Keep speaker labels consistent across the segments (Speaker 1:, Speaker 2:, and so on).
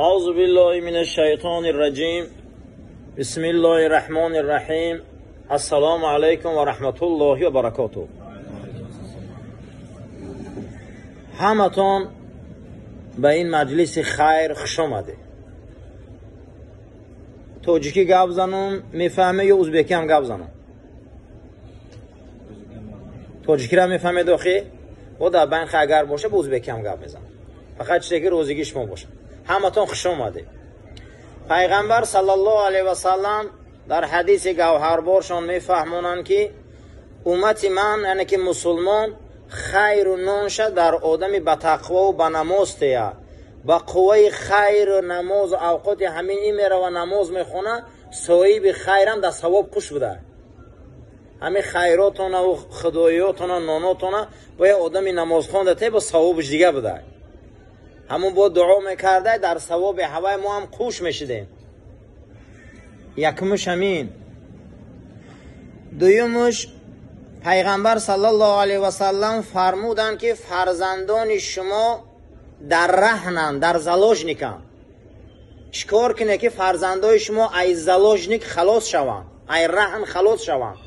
Speaker 1: Аузу биллаҳи минаш шайтонир раҷим. Бисмиллаҳир раҳмонир раҳим. Ассалому алайкум ва раҳматуллоҳи ва баракотуҳ. Ҳаматон ба ин маҷлиси хайр хуш омадед. Тоҷикӣ гап занум мефаҳме ё узбекӣ ҳам гап занум? Тоҷикиро мефаҳмед охи? Бо дар байн агар боша ба узбекӣ ҳам гап мезанам. Фақат чизе ки розигии шумо бошад. Ҳаматон хуш омадед. Пайғамбар саллаллоҳу алайҳи васаллам дар ҳадиси гавҳарборшон мефаҳмонанд, ки уммати ман, яъне ки мусулмон, хайру нонша дар одами ба тақвову ба намоз тея. Ба қувваи хайру намозу авқоти ҳамин ин мерава намоз мехона, соҳиби хайрам дар савоб куш буда. Ҳамин хайротонаву худоиётона нонотона бояд одами намозхонда те бо савобиш дига буда. Ҳамун бо дуо мекарда, дар савоби ҳавай мо ҳам қуш мешидем. Якумуш ҳамин. Дуюмуш, пайғамбар саллаллоҳу алайҳи васаллам фармуданд, ки фарзандони шумо дар раҳнанд, дар заложниканд. Чӣ кор кунед, ки фарзандои шумо ай заложник халос шаванд, ай раҳн халос шаванд?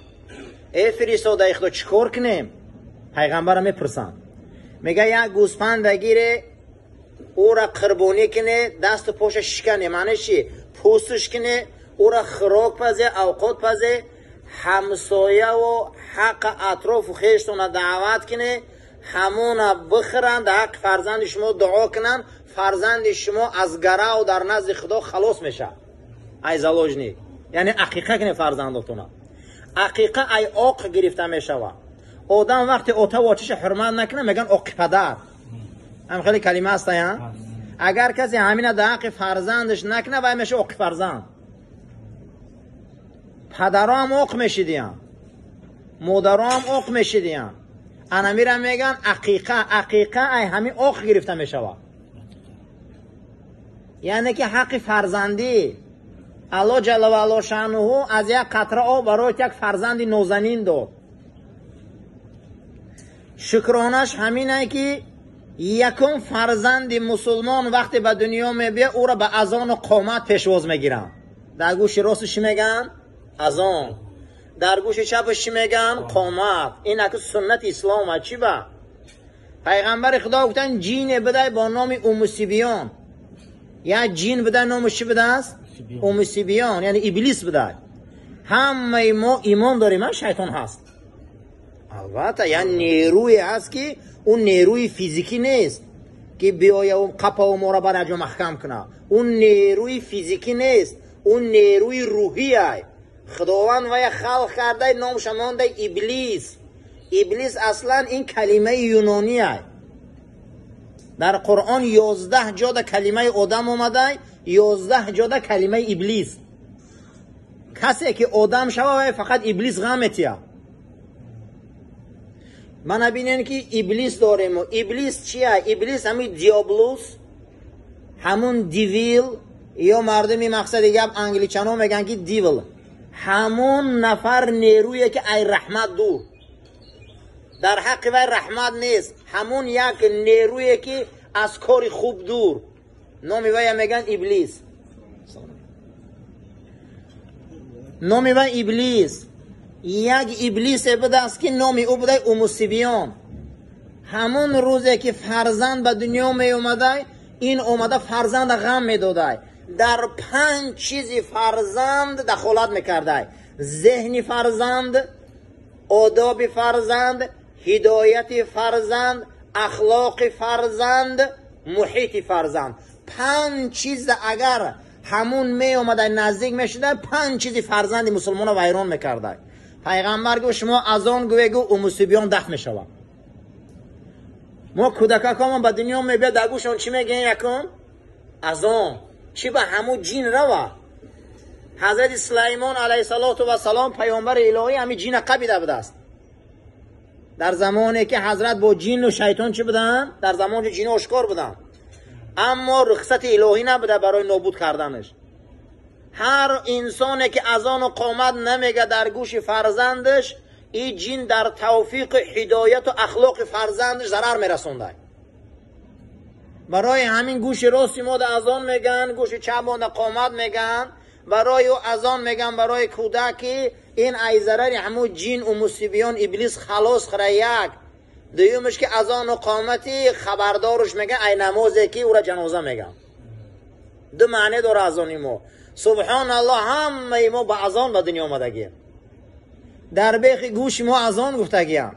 Speaker 1: Э фиристодаи Худо, чӣ кор кунем? Пайғамбарро мепурсанд. Мега як гӯспанда гире, ӯра қурбонӣ куне, дасту поша шикане, маънеш чи? Пӯстш куне, ӯра хӯрок пазе, авқот пазе, ҳамсояву ҳаққа атрофу хештона даъват куне, ҳамона бихӯранд, дар ҳаққи фарзанди шумо дуо кунанд, фарзанди шумо аз гарав дар назди Худо халос мешавад. Ай заложник. Яъне ақиқа куне фарзандотона. Ақиқа ай оқ гирифта мешавад. Одам вақте отаву очаша ҳурмат накунад, мегӯянд оқи падар. Ҳам хеле калима аст, я? Агар касе ҳамина дар ҳаққи фарзандаш накунад, вай мешавад оқи фарзанд. Падароам оқ мешидиянд, модароам оқ мешидиянд. Анамира мегӯянд ақиқа. Ақиқа ай ҳамин оқ гирифта мешавад. Яъне ки ҳаққи фарзандӣ. Аллоҳ ҷалла ва ало шаънуҳу аз як қатра об барои як фарзанди нозанин дод. Шукронаш ҳаминае, ки якум фарзанди мусулмон вақте ба дунё мебиёд, ӯро ба азону қомат пешвоз мегиранд. Дар гӯши росту чӣ мегӯянд? Азон. Дар гӯши чапаш чӣ мегӯянд? Қомат. Ин аку суннати ислом аст. Чӣ ба? Пайғамбари Худо гуфтанд, ҷине бидай бо номи Уммусибиён. Як ҷин бидай, номаш чӣ будааст? Уммусибиён, яъне иблис бидай. Ҳамаи мо имон дорем, шайтон ҳаст. Албатта, як нерӯе ҳаст, ки ӯ нерӯи физикӣ нест, ки биёя қапаву моро бар як ҷо маҳкам кунад. Ӯ нерӯи физикӣ нест, ӯ нерӯи рӯҳиай. Худованд вая халқ кардай, номша мондай Иблис. Иблис аслан ин калимаи юнониай. Дар Қуръон 11 ҷода калимаи одам омадай, 11 ҷода калимаи Иблис. Касе ки одам шава, вай фақат Иблис ғам метиҳад. Мана бинен, ки Иблис дорему. Иблис чия? Иблис ҳамин диаблус, ҳамун devil, ё мардуми мақсади гап англичано мегӯянд, ки devil. Ҳамун нафар нерӯе, ки ай раҳмат дур. Дар ҳаққи вай раҳмат нест. Ҳамун як нерӯе, ки аз кори хуб дур. Номи вая мегӯянд Иблис. Номи вай Иблис. Як иблисе будааст, ки номи ӯ будай Уммусибиён. Ҳамун рӯзе ки фарзанд ба дунё меомадай, ин омада фарзанда ғам медодай. Дар 5 чизи фарзанд дахолат мекардай: зеҳни фарзанд, одоби фарзанд, ҳидояти фарзанд, ахлоқи фарзанд, муҳити фарзанд. 5 чиз агар ҳамун меомадай, наздик мешудай, 5 чизи фарзанди мусулмонро вайрон мекардай. Пайғамбар гуфт, шумо азон гӯе, гу Уммусибиён дафт мешавад. Мо кӯдакакомон ба дунё мебиёд, дар гӯшон чӣ мегӯем? Якум азон. Чӣ ба ҳамун ҷин рава? Ҳазрати Сулаймон алайҳиссалоту вассалом, паёмбари илоҳӣ, ҳамин ҷина қабида будааст. Дар замоне ки ҳазрат бо ҷину шайтон чӣ буданд? Дар замони ҷин ошкор буданд, аммо рухсати илоҳӣ набуда барои нобуд карданаш. Ҳар инсоне ки азону қомат намега дар гӯши фарзандаш, ин ҷин дар тавфиқу ҳидояту ахлоқи фарзандаш зарар мерасондай. Барои ҳамин гӯши рости мо да азон мегӯянд, гӯши чап мо да қомат мегӯянд. Барои ӯ азон мегӯянд барои кӯдаки ин ай зарари ҳамун ҷин умусибиён иблис халос хӯра як. Дуюмаш ки азону қомати хабардорш мегӯянд ай намозе ки ӯра ҷаноза мегӯянд. Ду маъне дора азони мо. Субҳоналлоҳ, ҳамаи мо ба азон ба дунё омадагием. Дар бехи гӯши мо азон гуфтагиям,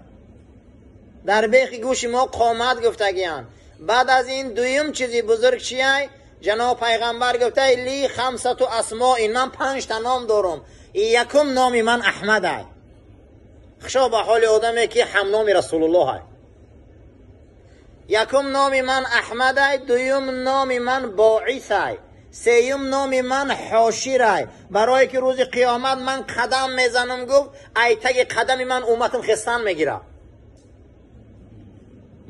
Speaker 1: дар бехи гӯши мо қомат гуфтагиям. Баъд аз ин дуюм чизи бузург чияй? Ҷаноб пайғамбар гуфтай ли хамсату асмоин, ман 5 та ном дорам. Якум номи ман Аҳмад ай. Хушо ба ҳоли одаме ки ҳамноми Расулуллоҳ ай. Якум номи ман Аҳмад ай, дуюм номи ман Боис ай, сеюм номи ман Ҳошир ай. Барое ки рӯзи қиёмат ман қадам мезанам, гуфт, ай таги қадами ман умматам хестан мегирад.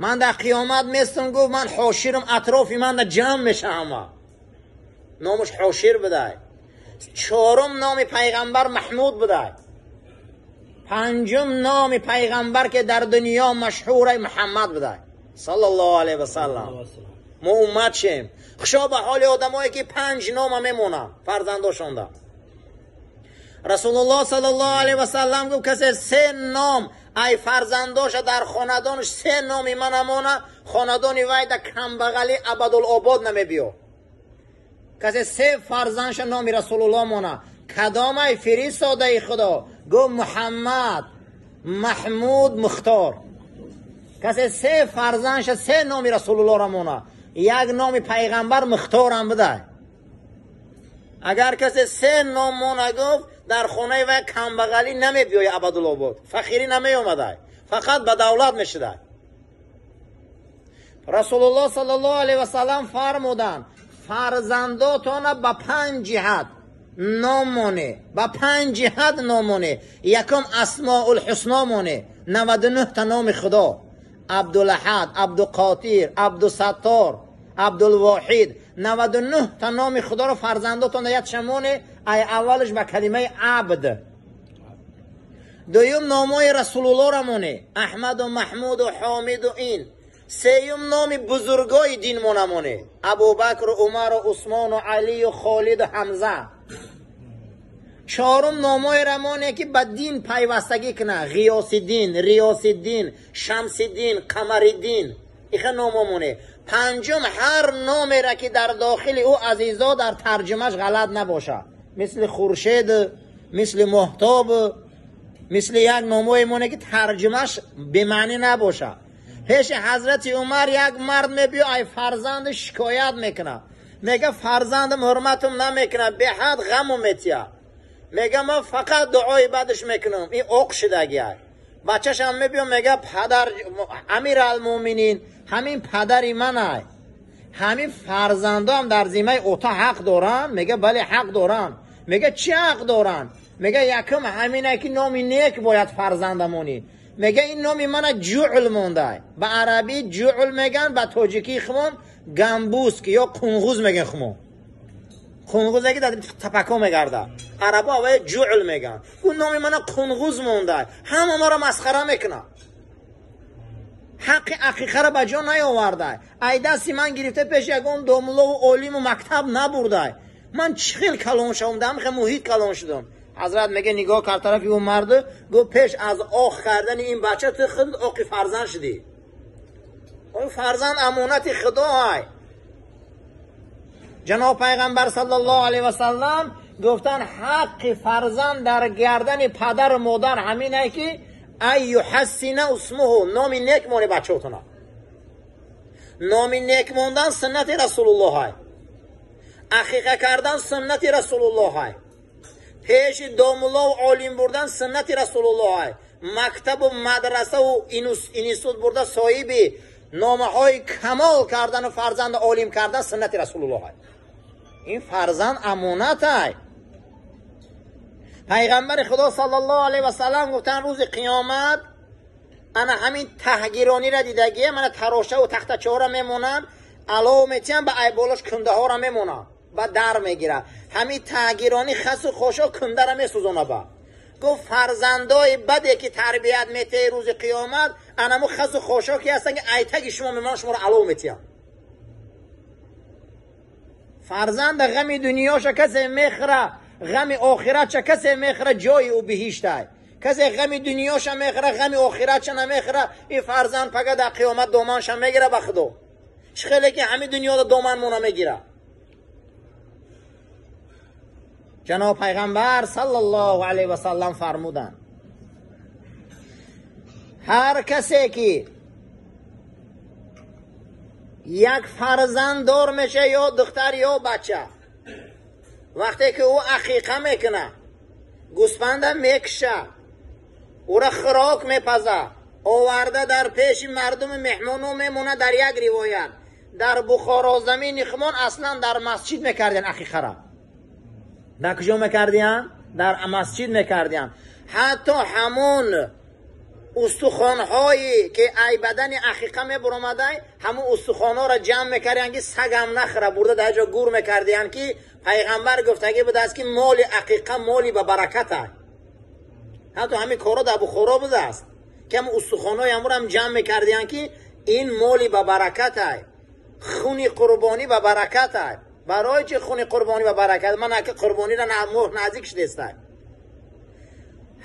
Speaker 1: Ман дар қиёмат местам, гуфт, ман ҳоширам, атрофи ман да ҷамъ меша ҳама. Номаш Ҳошир будай. Чорум номи пайғамбар Маҳмуд будай. Панҷум номи пайғамбар ки дар дунё машҳурай Муҳаммад будай саллаллоҳу алайҳи васаллам. Мо уммат шем. Хушо ба ҳоли одамое ки 5 нома мемонанд фарзандошонда. Расулуллоҳ саллаллоҳу алайҳи васаллам гуфт, касе 3 ном ай фарзандоша дар хонадонаш 3 номи мана мона, хонадони вай да камбағалӣ абадулобод намебиё. Касе 3 фарзандша номи Расулуллоҳ мона. Кадомай фиристодаи Худо? Гуфт Муҳаммад, Маҳмуд, Мухтор. Касе 3 фарзандша 3 номи Расулуллоҳро мона, як номи пайғамбар Мухторам будай. Агар касе 3 ном мона, гуфт, дар хонаи вай камбағалӣ намебиёя абадулобод, фақирӣ намеомадай, фақат ба давлат мешудай. Расулуллоҳ саллаллоҳу алайҳи васаллам фармуданд, фарзандотона ба 5 ҷиҳат ном моне, ба 5 ҷиҳат ном моне. Якум Асмоулҳусно моне, 99 та номи Худо: Абдулаҳад, Абдуқотир, Абдусаттор, Абдулвоҳид. 99 та номи Худоро фарзандотона ядша моне, ай аввалаш ба калимаи абд. Дуюм номҳои Расулуллоҳро моне, Аҳмаду Маҳмуду Ҳомиду ин. Сеюм номи бузургои дин мона моне, Абубакру Умару Усмону Алию Холиду Ҳамза. Чорум номҳоеро моне ки ба дин пайвастагӣ кунад, Ғиёсиддин, Риёсиддин, Шамсиддин, Қамариддин, иха номҳо моне. Панҷум ҳар номеро ки дар дохили ӯ азизо дар тарҷумаш ғалат набошад, мисли Хуршед, мисли Моҳтоб, мисли як номҳое моне ки тарҷумаш бемаънӣ набошад. Пеши ҳазрати Умар як мард мебиё, ай фарзанди шикоят мекунад, мега фарзандам ҳурматам намекунад, беҳад ғаму метия. Мега ман фақат дуои бадаш мекунам, ин оқ шидагиай. Бачашам мебиё, мега падар Амиралмӯминин, ҳамин падари манай, ҳамин фарзандоам дар зиммаи ота ҳақ доранд? Мега бале, ҳақ доранд. Мега чӣ ҳақ доранд? Мега якум ҳамине ки номи нек бояд фарзандамонӣ. Мега ин номи мана ҷуъл мондай. Ба арабӣ ҷуъл меган, ба тоҷикии хумон гамбуск ё қунғуз меган. Хумон қунғузе ки дар тапако мегардад, арабо аввал ҷуъл меган. Ӯ номи мана қунғуз мондай, ҳама маро масхара мекунад, ҳаққи ақиқаро ба ҷо наёвардай, ай дасти ман гирифта пеш ягон домулову олиму мактаб набурдай. Ман чӣ хел калон шавам, дар ҳамин муҳит калон шудам. Ҳазрат мега нигоҳ кард тарафи ӯ марду, гуфт пеш аз оқ кардани ин бача ту худ оқи фарзанд шудӣ. Оё фарзанд амонати Худо ай. Ҷаноб пайғамбар саллаллоҳу алайҳи васаллам гуфтанд ҳаққи фарзанд дар гардани падару модар ҳамине ки ай юҳассина усмуҳу, номи нек мони бачаотона. Номи нек мондан суннати Расулуллоҳ ай, ақиқа кардан суннати Расулуллоҳ ай, пеши домуллову олим бурдан суннати Расулуллоҳ ай, мактабу мадрасаву институт бурда соҳиби номаҳои камол кардану фарзанду олим кардан суннати Расулуллоҳ ай. Ин фарзанд амонат ай. Пайғамбари Худо саллаллоҳу алайҳи васаллам гуфтанд рӯзи қиёмат ана ҳамин таҳгирониро дидагие, мана тарошаву тахтачаҳоро мемонанд, алов метиҳанд, ба айболош кундаҳоро мемонанд, ба дар мегирад. Ҳамин таҳгиронӣ хасу хошо кундаро месӯзона. Ба гуфт фарзандои баде ки тарбият метаҳи, рӯзи қиёмат анаму хасу хошо ки ҳастанд ки айтаги шумо мемонанд, шуморо алов метиҳанд. Фарзанд ғами дунёша касе мехӯра, ғами охиратша касе мехӯра, ҷои ӯ биҳиштай. Касе ғами дунёша мехӯра, ғами охиратша намехӯра, ин фарзанд пага дар қиёмат доманша мегира ба худо. Чӣ хеле ки ҳами дунёда доманмона мегира. Ҷаноб пайғамбар саллаллоҳу алайҳи васаллам фармуданд: ҳар касе ки як фарзанд дор меша, ё духтар ё бача, вақте ки ӯ ақиқа мекуна, гӯсфанда мекуша, ӯра хӯрок мепаза, оварда дар пеши мардуми меҳмоно мемона. Дар як ривоят дар Бухоро замини хумон аслан дар масҷид мекардиян ақиқара. Дар куҷо мекардиян? Дар масҷид мекардиян. Ҳатто ҳамон устухонҳое ки ай бадани ақиқа мебуромадай, ҳамон устухонҳоро ҷамъ мекардиян ки сагам нахӯра, бурда дар ҷо гур мекардиян, ки пайғамбар гуфтагӣ будааст ки моли ақиқа моли ба баракат ай. Ҳатто ҳамин корҳо дар Бухоро будааст ки ҳамон устухонҳои ҳамонам ҷамъ мекардиян ки ин моли ба баракат ай, хуни қурбонӣ ба баракат ай. Барои чи хуни қурбонӣ ба баракат? Ман аки қурбониро моҳ наздик шудестай.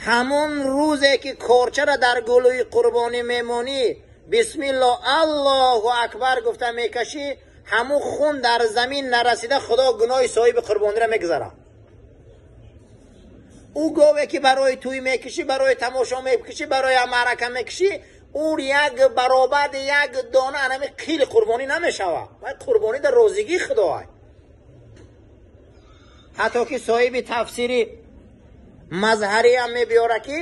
Speaker 1: Ҳамон рӯзе ки корчаро дар гулӯи қурбонӣ мемонӣ, бисмилло аллоҳу акбар гуфта мекашӣ, ҳамун хун дар замин нарасида худо гуноҳи соҳиби қурбониро мегузарад. Ӯ гове ки барои тӯй мекушӣ, барои тамошо мекушӣ, барои маърака мекушӣ, ӯ як баробари як дона анами қили қурбонӣ намешавад. Вай қурбонӣ дар розигии худоай. Ҳатто ки соҳиби тафсири мазҳариам мебиёрад ки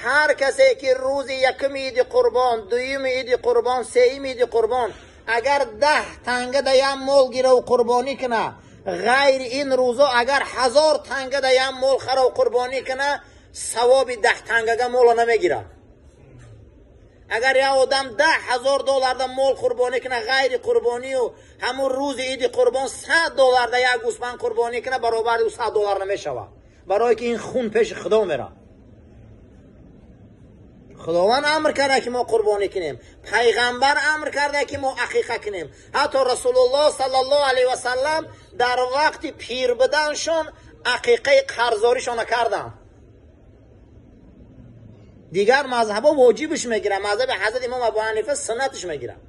Speaker 1: ҳар касе ки рӯзи якуми иди қурбон, дуюми иди қурбон, сеюми иди қурбон агар 10 танга да ям мол гираву қурбонӣ куна, ғайри ин рӯзо агар 1000 танга да ям мол хараву қурбонӣ куна, савоби 10 тангага моло намегирад. Агар як одам 10,000 долларда мол қурбонӣ куна, ғайри қурбонию ҳамун рӯзи иди қурбон 100 долларда як гӯсфанд қурбонӣ куна, баробари ӯ 100 доллар намешавад. Барое ки ин хун пеши худо меравад. Худованд амр карда ки мо қурбонӣ кунем, пайғамбар амр карда ки мо ақиқа кунем. Ҳатто Расулуллоҳ саллаллоҳу алайҳи васаллам дар вақти пир буданшон ақиқаи қарзоришона карданд. Дигар мазҳабо воҷибш мегирад, мазҳаби ҳазрат имом Абу Ҳанифа суннатш мегирад.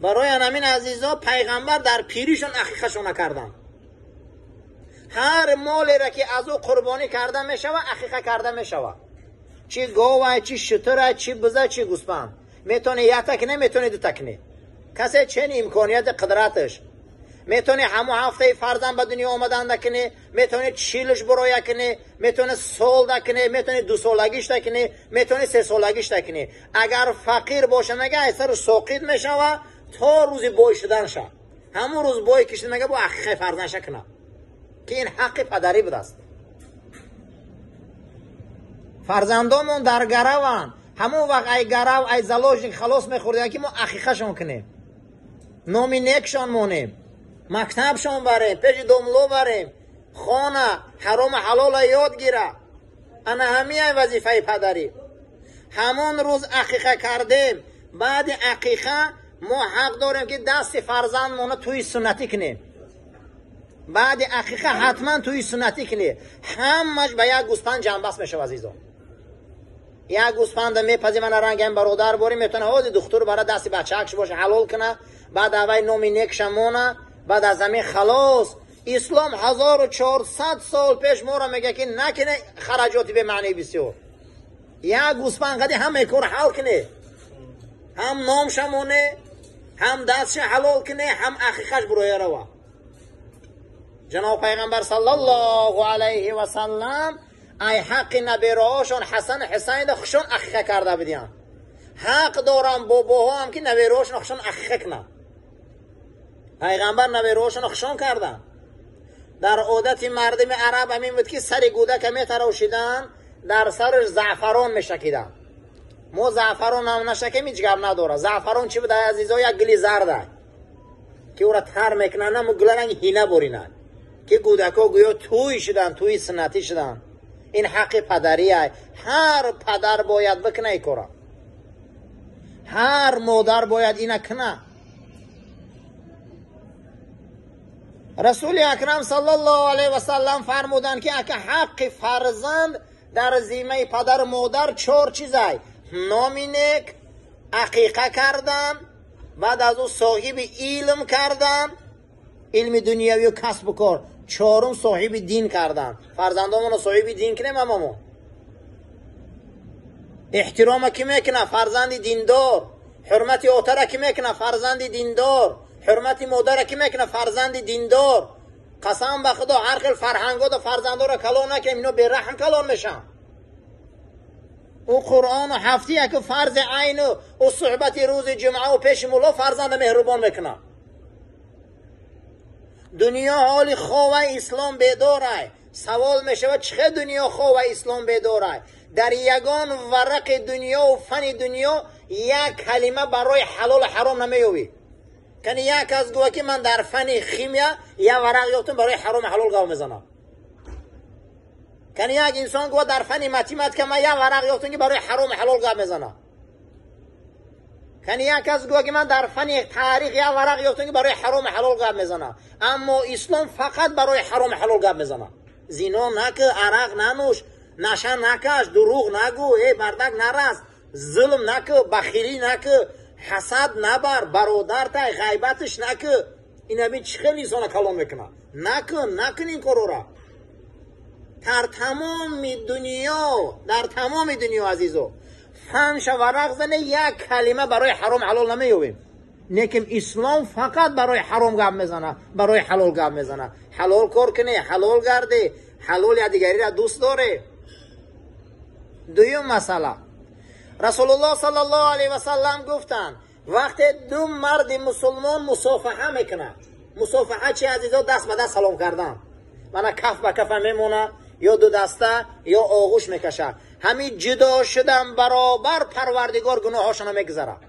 Speaker 1: Барои ҳамин азизо пайғамбар дар пиришон ақиқашона карданд. Ҳар молеро ки аз ӯ қурбонӣ карда мешавад, ақиқа карда мешавад. Чи говай, чи шутурай, чи биза, чи гӯсфанд. Метавонӣ якта кунӣ, метавонӣ дута кунӣ. Касе чен имконияти қудраташ. Метавонӣ ҳамон ҳафтаи фарзанд ба дунё омаданда кунӣ, метавонӣ 40 буроя кунӣ, метавонӣ солда кунӣ, метавонӣ 2 солагишта кунӣ, метавонӣ 3 солагишта кунӣ. Агар фақир боша, мега ай сару соқит мешава то рӯзи бой шуданша. Ҳамон рӯз бой кишида мега бо ақиқаи фарзандша кунад, ки ин ҳаққи падарӣ будааст. Фарзандонмон дар гараванд, ҳамон вақт ай гарав, ай заложник халос мехӯрдем ки мо ақиқашон кунем, номи некшон монем, мактабшон барем, пеши домло барем, хона ҳарому ҳалола ёд гира. Ана ҳамияй вазифаи падарӣ. Ҳамон рӯз ақиқа кардем, баъди ақиқа мо ҳақ дорем ки дасти фарзандмона тӯи суннатӣ кунем. Баъди ақиқа ҳатман тӯи суннатӣ кунед. Ҳамаш ба як гӯсфанд ҷамъбаст мешавад, азизон. Як гӯсфанда мепазӣ, мана рангам бародар борӣ, метавона ҳози духтур бара дасти бачаакш боша ҳалол куна, баъд аввай номи некша мона, баъд аз ҳамин халос. Ислом 1400 сол пеш моро мега ки накуне хараҷоти бемаънии бисёр. Як гӯсфанд қади ҳамаи кор ҳал куне, ҳам номша моне, ҳам дастша ҳалол куне, ҳам ақиқаш буроя рава. Ҷаноб пайғамбар саллаллоҳу алайҳи васаллам ай ҳаққи набераҳошон Ҳасан Ҳусайнда хушон ақиқа карда будиянд. Ҳақ дорам бобоҳоам ки набераҳошон хушон ақиқа кунанд. Пайғамбар набераҳошонро хушон карданд. Дар одати мардуми араб ҳамин буд ки сари гӯдака метарошиданд, дар сараш заъфарон мешакиданд. Мо заъфарон ҳам нашакем, ҳеҷ гап надорад. Заъфарон чӣ буда, азизо? Як гули зарда ки ӯра тар мекунанд, амо гула ранги ҳина боринанд, ки гӯдакҳо гӯё тӯй шуданд, тӯи суннатӣ шуданд. Ин ҳаққи падария, ҳар падар бояд бикуна ин кора, ҳар модар бояд ина куна. Расули Акрам саллаллоҳу алайҳи васаллам фармуданд, ки ака ҳаққи фарзанд дар зиммаи падару модар чор чизай: номи нек, ақиқа кардан, баъд аз ӯ соҳиби илм кардан, илми дунявию касбу кор, чорум соҳиби дин кардан. Фарзандонмонро соҳиби дин кунем. Амамо эҳтирома ки мекунад? Фарзанди диндор. Ҳурмати отара ки мекунад? Фарзанди диндор. Ҳурмати модара ки мекунад? Фарзанди диндор. Қасам ба Худо, ҳар хел фарҳангода фарзандоро калон накунем, ино бераҳм калон мешаванд. Ӯ Қуръону ҳафти яку фарзи айну ӯ суҳбати рӯзи ҷумъаву пеши мулло фарзанда меҳрубон мекунад. Дунё ҳоли хова, ислом бедорай. Савол мешавад, чӣ хел дунё хова, ислом бедорай? Дар ягон варақи дунёву фани дунё як калима барои ҳалолу ҳаром намеёбӣ. Кани як кас гӯя, ки ман дар фани химия як варақ ёфтам, барои ҳарому ҳалол гап мезанам. Кани як инсон гӯя, дар фани математика ман як варақ ёфтам, ки барои ҳарому ҳалол гап мезанам. Кани як кас гӯя, ки ман дар фани таърих як варақ ёфтам, ки барои ҳарому ҳалол гап мезанам. Аммо ислом фақат барои ҳарому ҳалол гап мезанад. Зино накӣ, арақ нанӯш, наша накаш, дурӯғ нагӯ, э бардак нараст, зулм накӣ, бахилӣ накӣ, ҳасад набар, бародартай ғайбатиш накӣ. Инаби чӣ хел инсона калон мекунад? Накун, накун ин корора. Дар тамоми дунё, дар тамоми дунё, азизо, фанша варақ зане, як калима барои ҳаром ҳалол намеёбем. Лекин ислом фақат барои ҳаром гап мезанад, барои ҳалол гап мезанад. Ҳалол кор кунӣ, ҳалол гардӣ, ҳалол якдигариро дӯст дорӣ. Дуюм масъала, Расулуллоҳ саллаллоҳу алайҳи васаллам гуфтанд, вақте ду марди мусулмон мусофаҳа мекунад. Мусофаҳа чи, азизо? Даст ба даст салом кардан. Мана каф ба кафа мемонад, ё ду даста, ё оғӯш мекашад. Ҳамин ҷудо шудан баробар Парвардигор гуноҳҳошона мегузарад.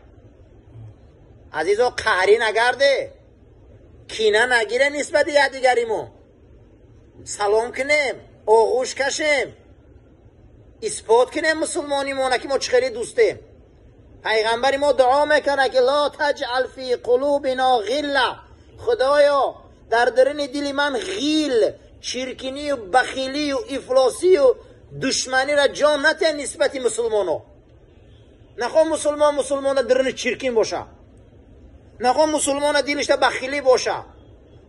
Speaker 1: Азизо, қаҳрӣ нагарде, кина нагире нисбати якдигаримон. Салом кунем, оғӯш кашем, исбот кунем мусулмонимона, ки мо чӣ хеле дӯстем. Пайғамбари мо дуо мекунад, ки ло таҷъал фи қулубино ғилла, Худоё, дар даруни дили ман ғил, чиркинию бахилию ифлосию душманиро ҷо натиҳ нисбати мусулмоно. Нахоҳ мусулмон мусулмона даруни чиркин боша, нахоҳ мусулмона дилишта бахилӣ боша.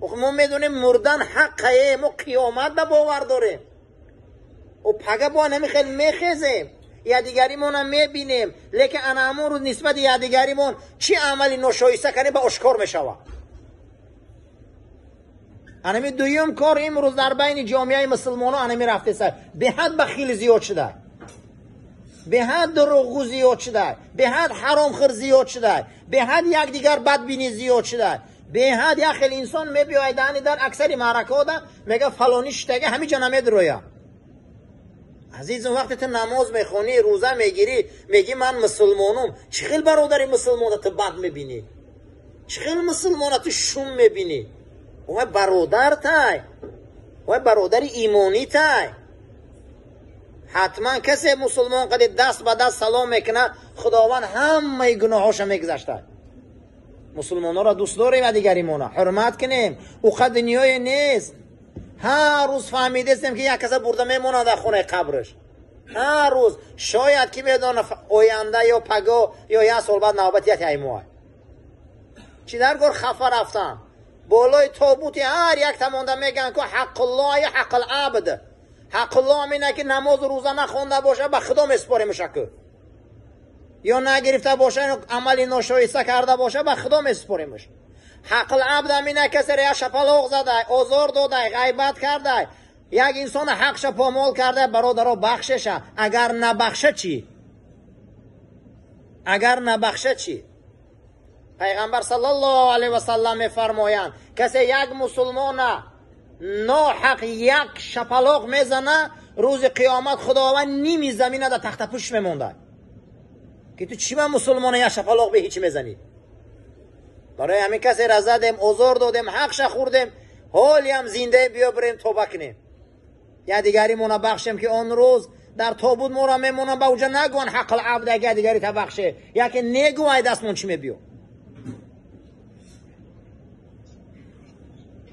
Speaker 1: Мо медонем, мурдан ҳаққае, мо қиёмат ба бовар дорем. О пага бо ҳамин хел мехезем, якдигаримонам мебинем, лекин ана ҳамон рӯз нисбати якдигаримон чӣ амали ношоиста кардем, ба ошкор мешавад. Анами дуюм кор имрӯз дар байни ҷомеаи мусулмонон анами рафтеса. Беҳад бахил зиёд шуда, беҳад дурӯғгӯ зиёд шуда, беҳад ҳаромхӯр зиёд шуда, беҳад якдигар бадбинӣ зиёд шуда. Беҳад як хел инсон мебиёяд даҳани дар аксари маъракаода, мега, фалонӣ шитага ҳамин ҷо намедироя. Азизум, вақте ту намоз мехонӣ, рӯза мегирӣ, мегӣ ман мусулмонум, чӣ хел бародари мусулмона ту бад мебинӣ? Чӣ хел мусулмона ту шум мебинӣ? Вай бародартай, вай бародари имонитай. Ҳатман касе мусулмон қади даст ба даст салом мекунад, Худованд ҳамаи гуноҳҳоша мегузаштад. Мусулмонҳоро дӯст дорем, дигаримона ҳурмат кунем. Уқа дунёе нест. Ҳар рӯз фаҳмидастем, ки як каса бурда мемонад дар хонаи қабраш. Ҳар рӯз шояд, ки медона, оянда ё паго ё як сол баъд навбати як аймоа. Чӣ дар кор хафа рафтан? Болои тобути ҳар як тамонда мегӯянд, ку ҳаққуллоҳ ё ҳаққулабд. Ҳаққуллоҳ мина, ки намозу рӯза нахонда боша, ба Худо месупорем шаку, ё нагирифта боша, амали ношоиста карда боша, ба Худо месупоремш. Ҳаққулабд амина, касеро як шапалоқ задай, озор додай, ғайбат кардай, як инсона ҳақша помол кардай, бародаро, бахшеша. Агар набахша чӣ? Агар набахша чӣ? Пайғамбар саллаллоҳу алайҳи васаллам мефармоянд, касе як мусулмона ноҳақ як шапалоқ мезана, рӯзи қиёмат Худованд ними замина дар тахтапӯш мемондад, ки ту чӣ ба мусулмона як шапалоқ бе ҳеҷ мезанӣ? Барои ҳамин касеро задем, озор додем, ҳақша хӯрдем, ҳолиам зиндаем, биё бирем тоба кунем, якдигаримона бахшем, ки он рӯз дар тобут моро мемонанд, ба уҷа нагӯянд ҳаққул абд, як якдигари та бахше, яке негӯ, ай дастмон чӣ мебиё.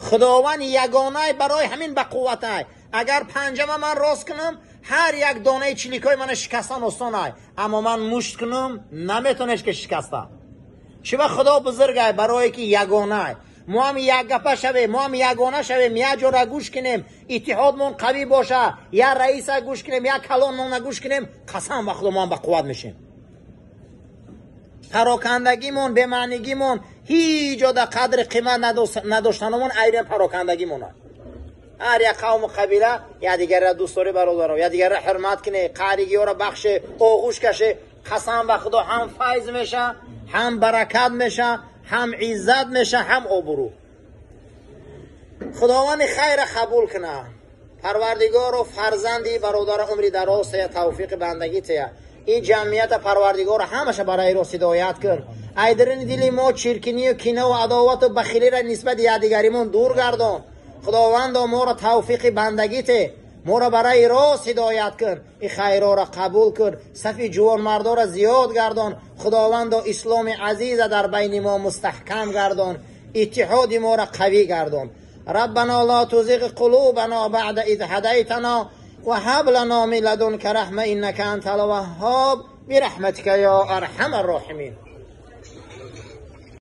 Speaker 1: Худованд ягонай, барои ҳамин ба қувватай. Агар панҷама ман рост кунам, ҳар як донаи чиликои мана шикастан осонай, аммо ман мушт кунам, наметонеш ки шикаста. Чиба Худо бузургай? Барое ки ягонай. Мо ҳам якгапа шавем, мо ҳам ягона шавем, як ҷора гӯш кунем, иттиҳодмон қавӣ боша, як раиса гӯш кунем, як калонмона гӯш кунем, қасам ба Худо, мо ҳам ба қувват мешем. Парокандагимон, бемаънигимон, ҳеҷ ҷода қадри қимат надоштанамон айрем парокандагимон. Ҳар як қавму қабила якдигарра дӯст дорӣ, бародаро, якдигарра ҳурмат кунӣ, қаҳригиёро бахше, оғӯш каше, қасам ба Худо, ҳам файз меша, ҳам баракат меша, ҳам иззат меша, ҳам обрӯ. Худованди хайра қабул куна. Парвардигоро, фарзанди бародаро умри дароз тая, тавфиқи бандагӣ тая. Ин ҷамъията, Парвардигоро, ҳамаша барои рост ҳидоят кун. Айдарини дили мо чиркинию кинаву адовату бахилиро нисбати якдигаримон дур гардон. Худовандо, моро тавфиқи бандагӣ те, моро барои рост ҳидоят кун, ин хайрора қабул кун, сафи ҷувонмардоро зиёд гардон. Худовандо, исломи азиза дар байни мо мустаҳкам гардон, иттиҳоди моро қавӣ гардон. ربنا لا تزغ قلوبنا بعد إذ هديتنا وهب لنا من لدنك رحمة إنك أنت الوهاب برحمتك يا أرحم الراحمين.